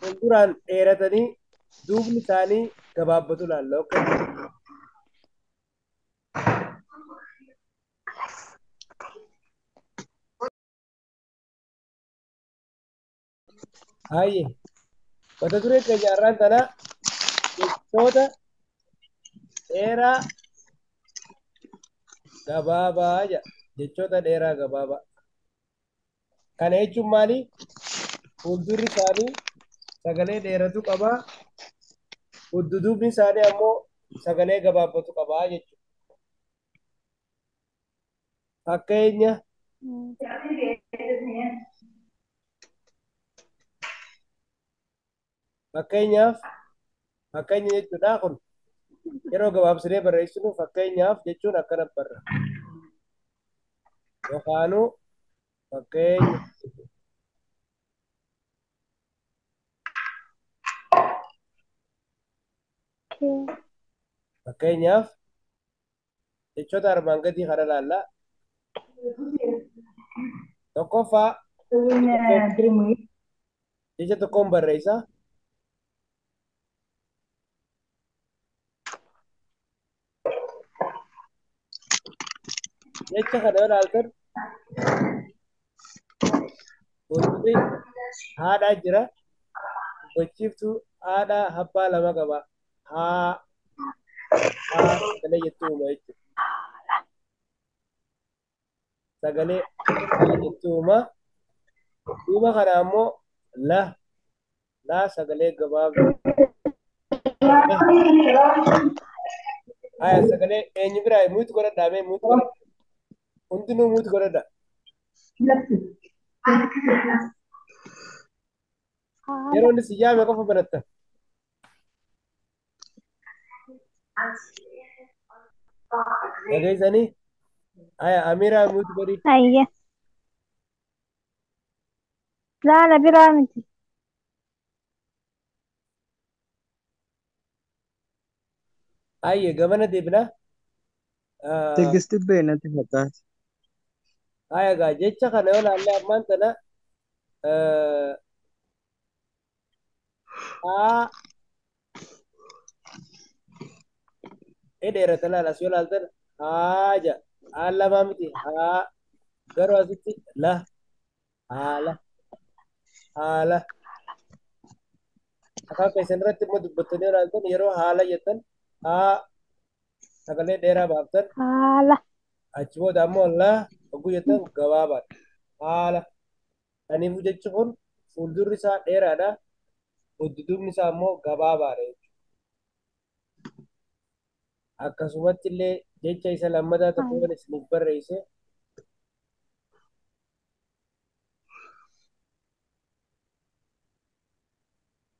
Fuulduraan dheeratanii duubni isaanii gabaabbatu laalla. Okay. Hayyee. Mata duree keenya har'aan tana jechoota dheeraa gabaabaa jedha. Jechoota dheeraa gabaabaa. Kana jechuun maali? Fuuldurri isaanii sagalee dheeratu qaba. Dudduubni isaanii ammoo sagalee gabaabbatu qaba jechuudha. Fakkeenya fakkeenyaaf fakkeenya jechuudha kun yeroo gabaabsinee barreessinu fakkeenyaaf jechuun akkana barra. Yookaanuu fakkeenya fakkeenyaaf jechoota armaan gadii kana ilaalla. Tokkoffaa jecha tokkoon barreessa. Jecha kana yoo ilaaltan fuuldurri haadhaa jira. Dubbachiiftuu haadhaa abbaa lama qaba. Haa haa sagalee jettuu uuma jechuudha. Sagalee haa jettuu uuma. Duuba kana ammoo la laa sagalee gabaabduu. Haya sagalee eenyu biraa muut godhadhaa mee muut godhadhaa. Hundinuu muut godhadhaa. Yeroo inni si yaame qofa banatta. Dhageessanii? Haya Amiraa muut godhi. Ayya. Laala biraa miti. Ayye gamana deebinaa. Tigisti beenatti fakkaata. Haya gaa jecha kana yoo ilaalle ammaan tana haa dheerata laala as yoo ilaaltan haa jedha. Haa lamaa miti haa garuu asitti la haala haala afaan keessan irratti immoo dubbattanii yoo ilaaltan yeroo haala jettan haa sagalee dheeraa baaftan Haala. achi booda ammoo la hogguu jettan gabaabaadha. Haala. Kanaafuu jechi kun fuuldurri isaa dheeraadha. Dudduubni isaa immoo gabaabaadha jechuudha. Akkasumatti illee jecha isa lammataa tokko kan isiniif barreesse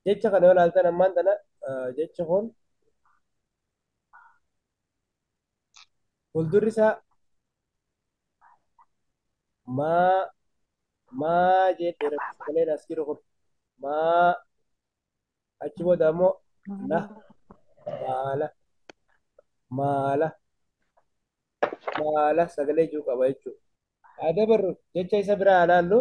jecha kana yoo ilaaltan ammaan tana jechi kun fuuldurri isaa maa maa jee dheerata sagaleen as jiru kun maa achi booda ammoo la maala maala maala sagalee jiru qaba jechuudha. Haa dabarru jecha isa biraa haa ilaallu.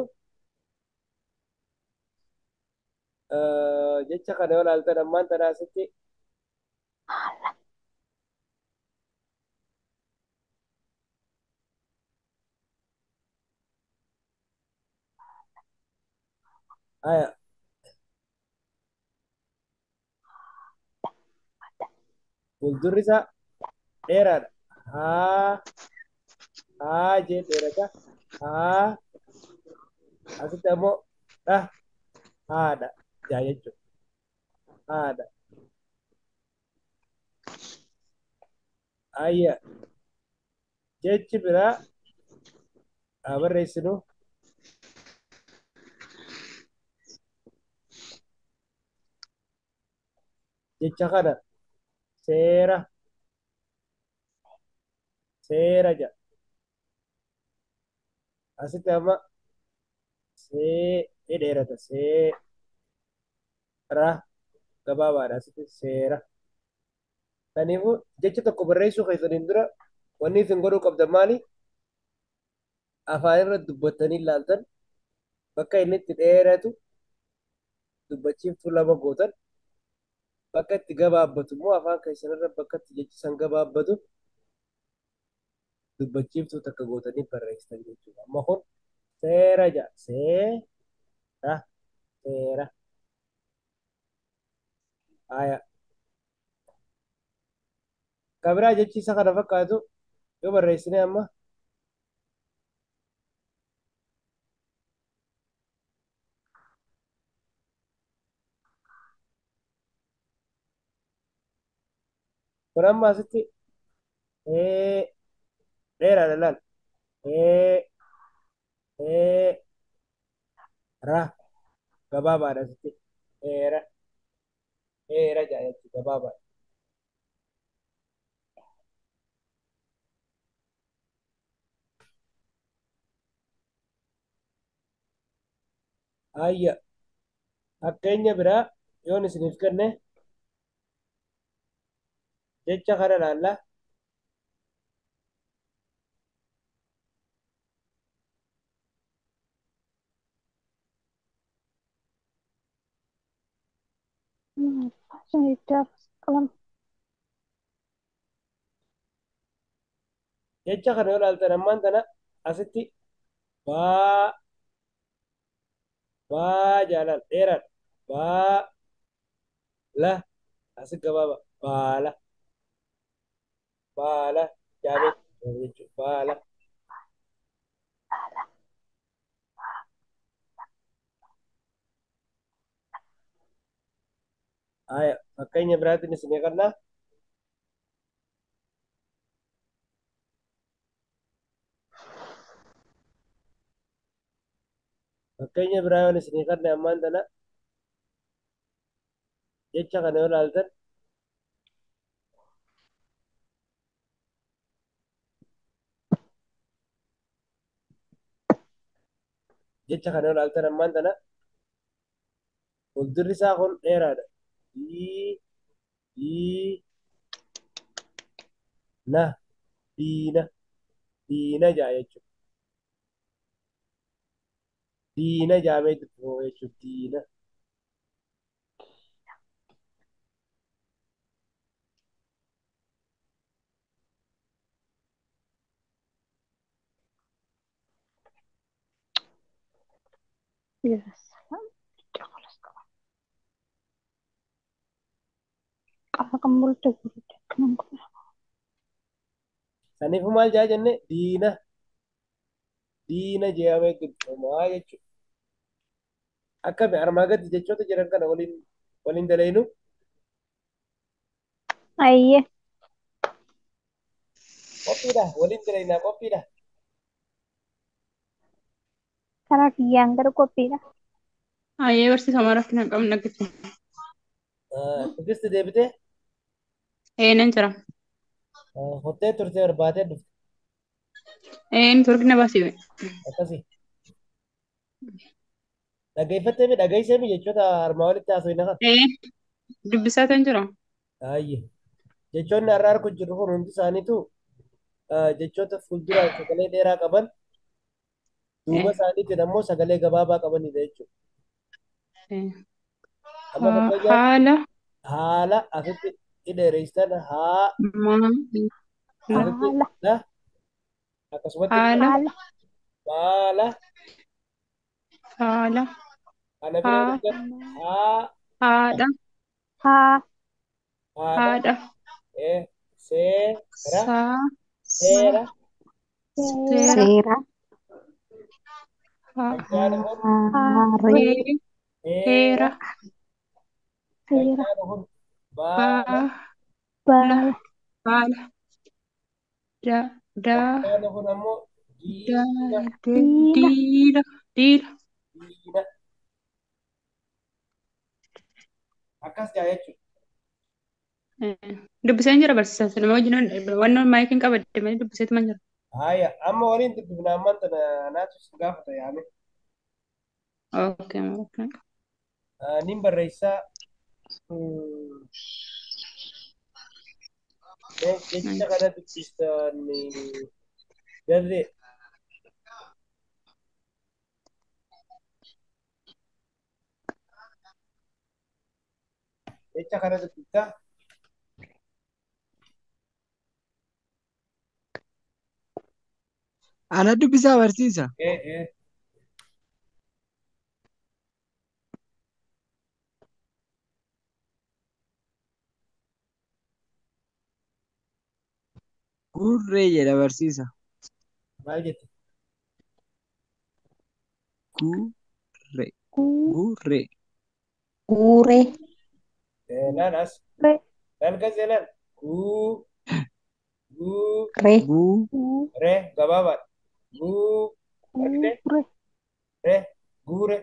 Jecha kana yoo ilaaltan ammaan tana asitti haya fuuldurri isaa dheeraadha. Haa haa jee dheerata. Haa asitti ammoo dha haadha jaa jechuudha. Haadha. Ayya jechi biraa haa barreessinu. Jecha kana seera seera jedha. Asitti amma see dheerata seera gabaabaadha asitti seera. Kanaafuu jecha tokko barreessuu keessaniin dura wanni isin godhuu qabdan maali? Afaan irra dubbattanii ilaaltan bakka inni itti dheeratu dubbachiiftuu lama gootan. Bakka itti gabaabbatu immoo afaan keessanirra bakka itti jechi san gabaabbatu dubbachiiftuu takka gootanii barreessitan jechuudha. Amma kun seera jedha. Seera. Seera. Haya. Kabiraa jechi isa kana fakkaatu yoo barreessine amma kun amma asitti dheeraadha laal. Ra gabaabaadha asitti. Heera. Heera jedha jechuudha gabaabaadha. Hayya. Fakkeenya biraa yoon isiniif kenne jecha kana laalla. Jecha kana yoo ilaaltan ammaan tana asitti baa baa jaalal dheeraadha. Baa la asi gabaaba baala baala jaabee jechuudha baala. Haya fakkeenya biraatiin isinii kennaa. Fakkeenya biraa yoon isinii kenne ammaan tana jecha kana yoo ilaaltan jecha kana yoo ilaaltan ammaan tana fuuldurri isaa kun dheeraadha. Dii dii na diina diina jaa jechuudha. Diina jaamee dubbifama jechuudha. Diina. Saniifuu maal jaa jenne diina diina jedhamee dubbifamaa jechuudha. Akkami armaa gadi jechoota jiran kana waliin waliin dalaynu Ayyee. qophiidha waliin dalaynaa qophiidha. Karaa kiyyaan gara qophiidha. Ayyee barsiisa maraa rakkina hin qabne dhaggeeffatu. Tigisti deebitee Ee nan jira. hottee turtee barbaatee dhufte Ee network na baasii. akkasii. Dhaggeeffattee mi dhageessee mi jechoota armaa olitti haasofne kana? Ee dubbisaa tan jira. Ayyee. Jechoonni har'a argu jirru kun hundi isaaniitu jechoota fuulduraan sagalee dheeraa qaban duuba isaaniitiin ammoo sagalee gabaabaa qabanidha jechuudha. Amma fakkeenyaaf Haala haala asitti dheeressan haa maa asitti Haala. la akkasumatti haala Haala. maala haala kana bira haa dhuftan haa haadha Haa. haadha haadha seera saa seera Seera. seera Seera. haa kan kun Haa. Harree. hee heera heera kan Seera. kun baala baala Baala. baala da daa kan kun ammoo daa diina Diina. diila diila diina akkas jaa jechuudha. Dubbiseen jira barsiisaa nama wajjin waan maayikiin qabadde malee dubbiseetu man jira. Haya amma waliin dubbifna ammaan tana naatu si gaafata yaame. Okay, okay. Nin barreessaa jecha kana dubbistan garree Jecha kana dubbiftaa. Ana dubbisaa barsiisa. Ee ee. Gurree jedha barsiisa. Maal jette? Gurree. Gu. Gurree. Guuree. Laal as. Re. Laal gazee laal. Guu. Guu. Ree. Guu. Gu. Re gabaabaadha. Guu. Argitee? Re. Re. Guure.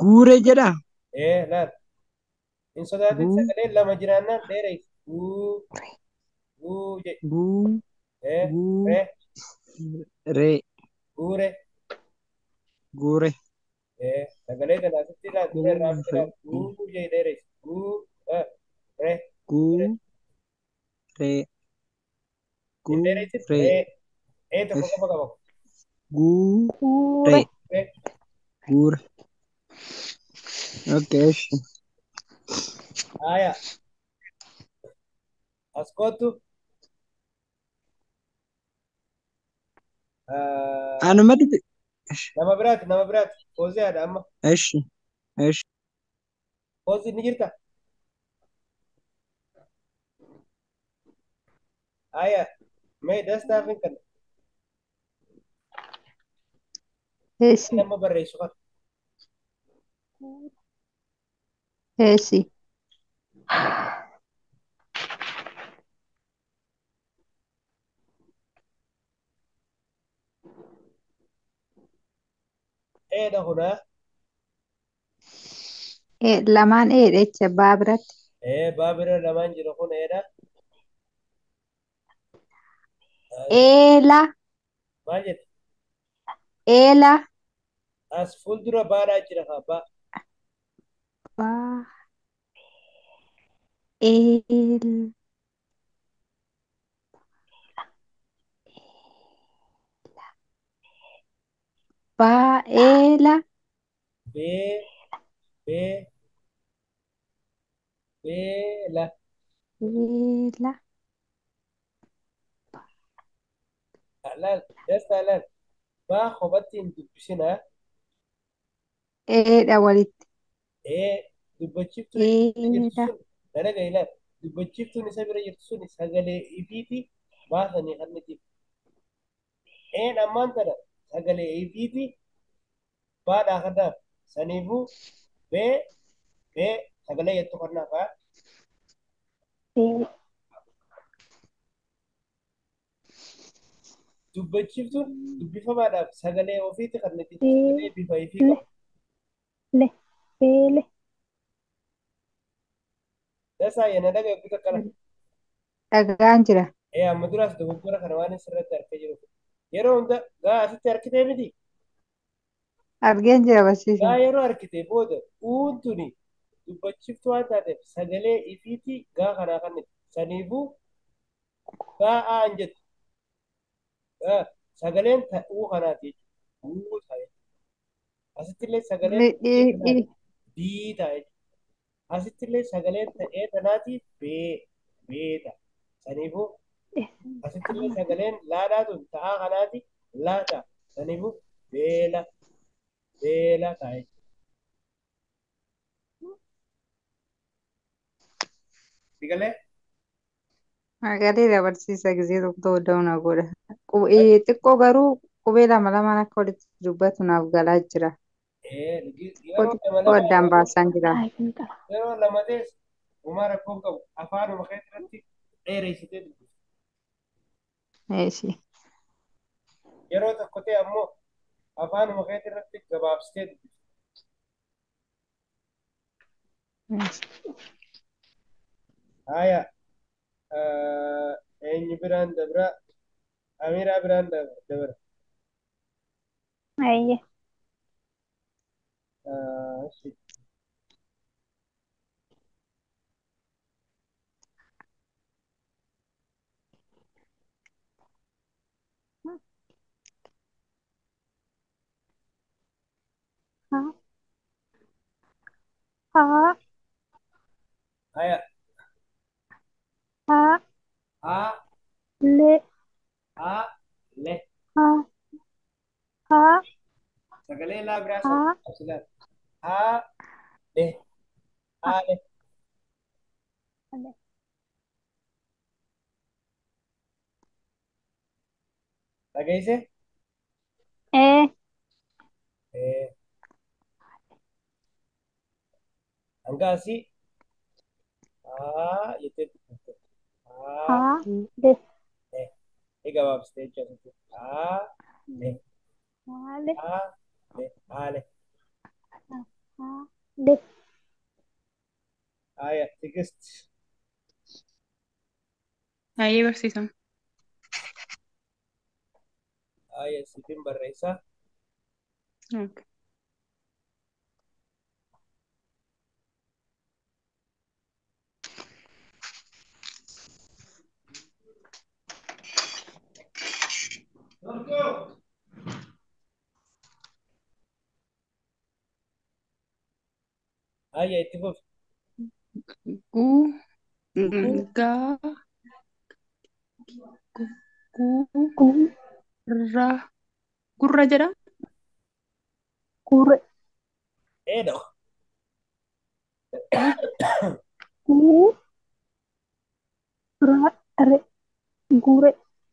Guuree jedha. Ee laal. Hin sodaatin Guu. sagalee lama jiraannaan dheereessi. Guu. Guu jedhi. Guu. Ee. Guu. Re. Ree. Guure. Guure. Ee sagalee kana asitti ilaal. Dura irraa asitti Guuree. ilaal. Guu jedhi dheereessi. Guu. Re. Guu. Ree. Hin dheeressin. Guuree. Ree. Ee tokko qofa qaba. Guuree. Guure. Re. Guure. Okay. Eshi. Haya. As kootu. Anuma dubbi. Nama biraati nama biraati. Fooziyaadha amma. Eshi. Eshi. Foozii ni jirta? Haya. Mee dastaaf hin kenna. Eessi. Nama barreessu kana. Eessi. Eedha kunaa. Lamaan eedha jecha baa biratti. Ee baa bira lamaan jiru kun eedha. Eela. Maal jette? Eela. As fuuldura baadhaa jira kaa baa. Baa. Eel. Baa. Eela. Bee. Bee. Beela. Eela. Laal dastaa laal. Baa kophatti hin dubbisinaa. Eedha walitti. Ee dubbachiiftuun isa bira jirtu Eela. sun dalaga ilaal. Dubbachiiftuun isa bira jirtu sun sagalee ifiiti baasanii kannitiif. Een ammaan tana sagalee ifiiti baadhaa kanaaf. Saniifuu bee bee sagalee jettu kanaaf haa. Bee. Dubbachiiftuun dubbifamaadhaaf sagalee ofiiti kannitiif Bee. sagalee bifa ifii Le. qaba. Le. Beele. Dasaa yana dhaga eeguu takkana. Dhagaan jira. Ee amma duraas dogoggora kana waan asirratti argaa jiru. Yeroo hunda gaa asitti harkitee miti. Argeen jira barsiisa. Gaa yeroo harkitee booda uun tuni dubbachiiftuu waan taateef sagalee ifiiti gaa kanaa kanniti. Saniifuu gaa aan jettu. Gaa sagaleen uu kanaati jechuudha. Uu ta'a jechuudha. Asitti illee sagaleen Dhi ta'ee dhi tanaati dii ta'a jechuudha. Asitti illee sagaleen ta'ee tanaati bee bee ta'a. Saniifuu asitti illee sagaleen laadhaa tun ta'aa kanaati laa ta'a. Saniifuu beela beela ta'a jechuudha. Sigalee? Magariisa barsiisa gisee tokko ta'uu na godha. Xiqqoo garuu qubee lama lamaan akka walitti dubbatu naaf galaa jira. Ee Xiqqoo yeroo lama xiqqoo lama addaan baasaan jira. yeroo lama ta'es homaa rakkoon qabu afaanuma keessatti dheereessitee dubbifti. Eeshi. Yeroo tokko ta'e ammoo afaanuma keessatti gabaabsitee dubbifti. Haaya eenyu biraan dabra Amiraa biraan dabra. Ayye. Ishi. Ha. Ha. Haya. Haa. Haa. Le. Haa. Le. Haa. Haa. Sagalee laa biraa Haa. sana. Haa. Le. Haa. Le. Le. Dhageesse? Ee. Eh. Hanga asii haa jettee dubbifte. Haa. Haa. Le. Le. Ni gabaabsite jechuudha. Haa. Le. Haa. Le. Haa. Le. Haa. Le. Haa. Le. Haya. Tigist. Hayyee barsiisa. Haya. Siifin barreessaa. Okay. Haya. Itti fufi. Gu. Guu. Gaa. Gu. Gu. Ra. Gurra jedha. Gurre. Eedha. Gu. Ra. Re. Gure.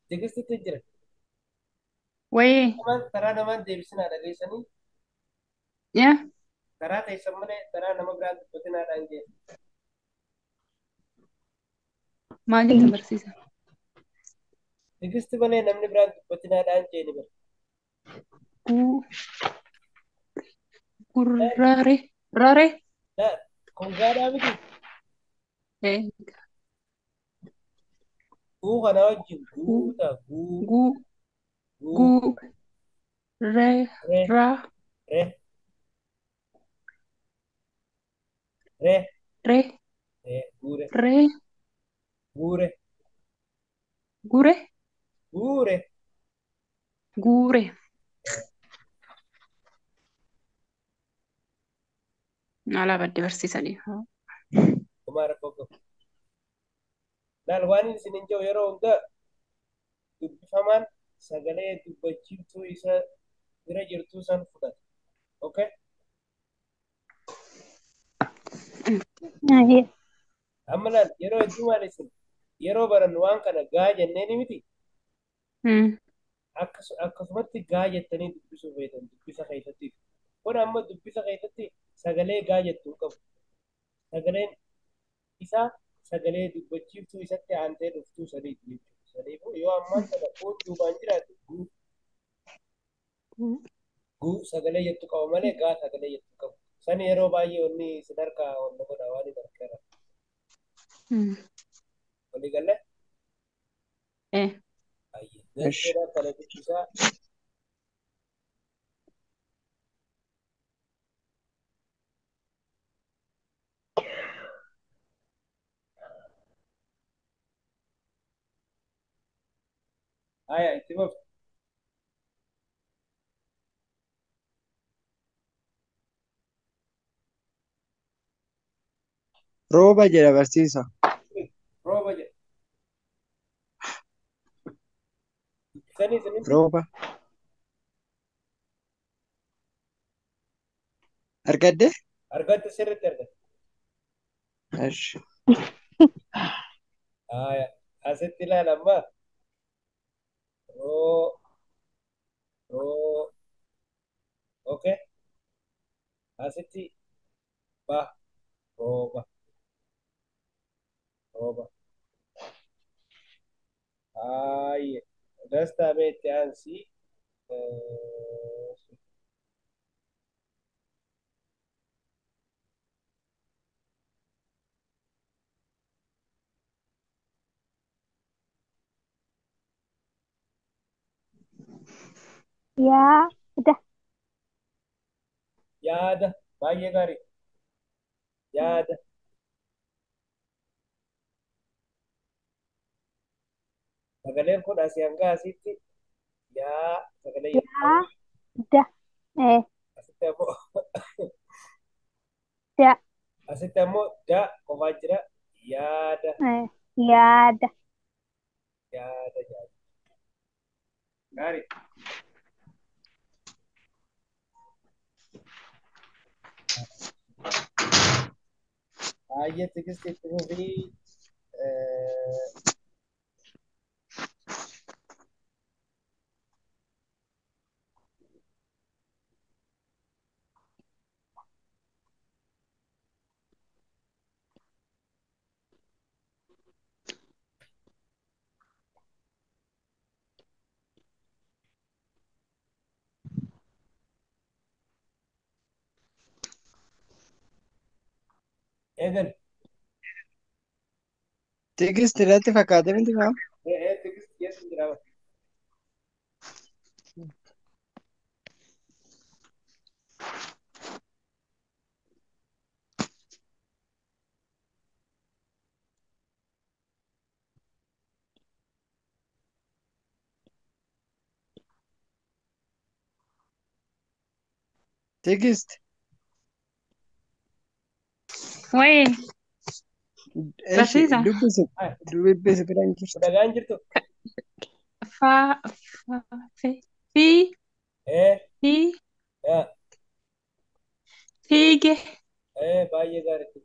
Tigistitti jira. Wayee. Karaa namaan deebisinaa dhageessanii Yaa. karaa teessan malee karaa nama biraa dubbatinaadhaan jee. Maal jetta barsiisa? Tigisti malee namni biraan dubbatinaadhaan jee ni bara. Gu. Gurrare. Rare. Kun gaadhaa miti. Eh. Guu kana wajjin Gu. guu ta'a guu Gu. guu Gu. Re. re Ra. re re Re. re guure Re. guure Gure. guure. Guure. Alaa badde barsiisanii. Homaa rakkoo qabu. Laal waan isin hin jiru yeroo hundaa dubbifamaan sagalee dubbachiiftuu isa bira jirtuu san fudhata. Okay? Hayyee. Amma laal yeroo hedduu maal isin yeroo barannu waan kana gaa jennee ni miti. Akkasumatti gaa jettanii dubbisuu feetan dubbisa keessatti. Kun amma dubbisa keessatti sagalee gaa jettu hin qabu. Sagaleen isaa sagalee dubbachiiftuu isatti aantee dhuftuu saniiti jechuudha. Saniifuu yoo ammaan sana kun duubaan jiraate guu guu sagalee jettu qaba malee gaa sagalee jettu hin qabu. Sani yeroo baay'ee wanni isin harkaa wanna godha waan hin harkeera. Walii galee? Eh. Baay'ee. Esh. Galteedhaan kana dubbisaa. Haya itti fufi. Rooba jedha barsiisa. Rooba jedha. Dubbisanii isinitti Rooba. Argadde? argatte sirriitti argatte. Esh. Haya asitti ilaali amma. Roo roo okay. Asitti ba rooba rooba. Haayye dastaa mee itti aansii. Yaada. Yaada baay'ee gaarii yaada sagaleen kun asii hanga asitti yaa sagalee jettu qaba. Yaada. Ee. Asitti ammoo Da. asitti ammoo da qofaa jira Yaada. Yaada. Yaada jedhama. Gaarii. Baay'ee tigisti itti fufii. Eegali. Tigist irratti fakkaate miti maa? Tigisti keessa jira. Tigist. Wayii Eshi barsiisa. dubbisi dubbisi biraan jirtu. Dhagaan jirtu. Fa fa fi fi fi fiige Baay'ee gaarii.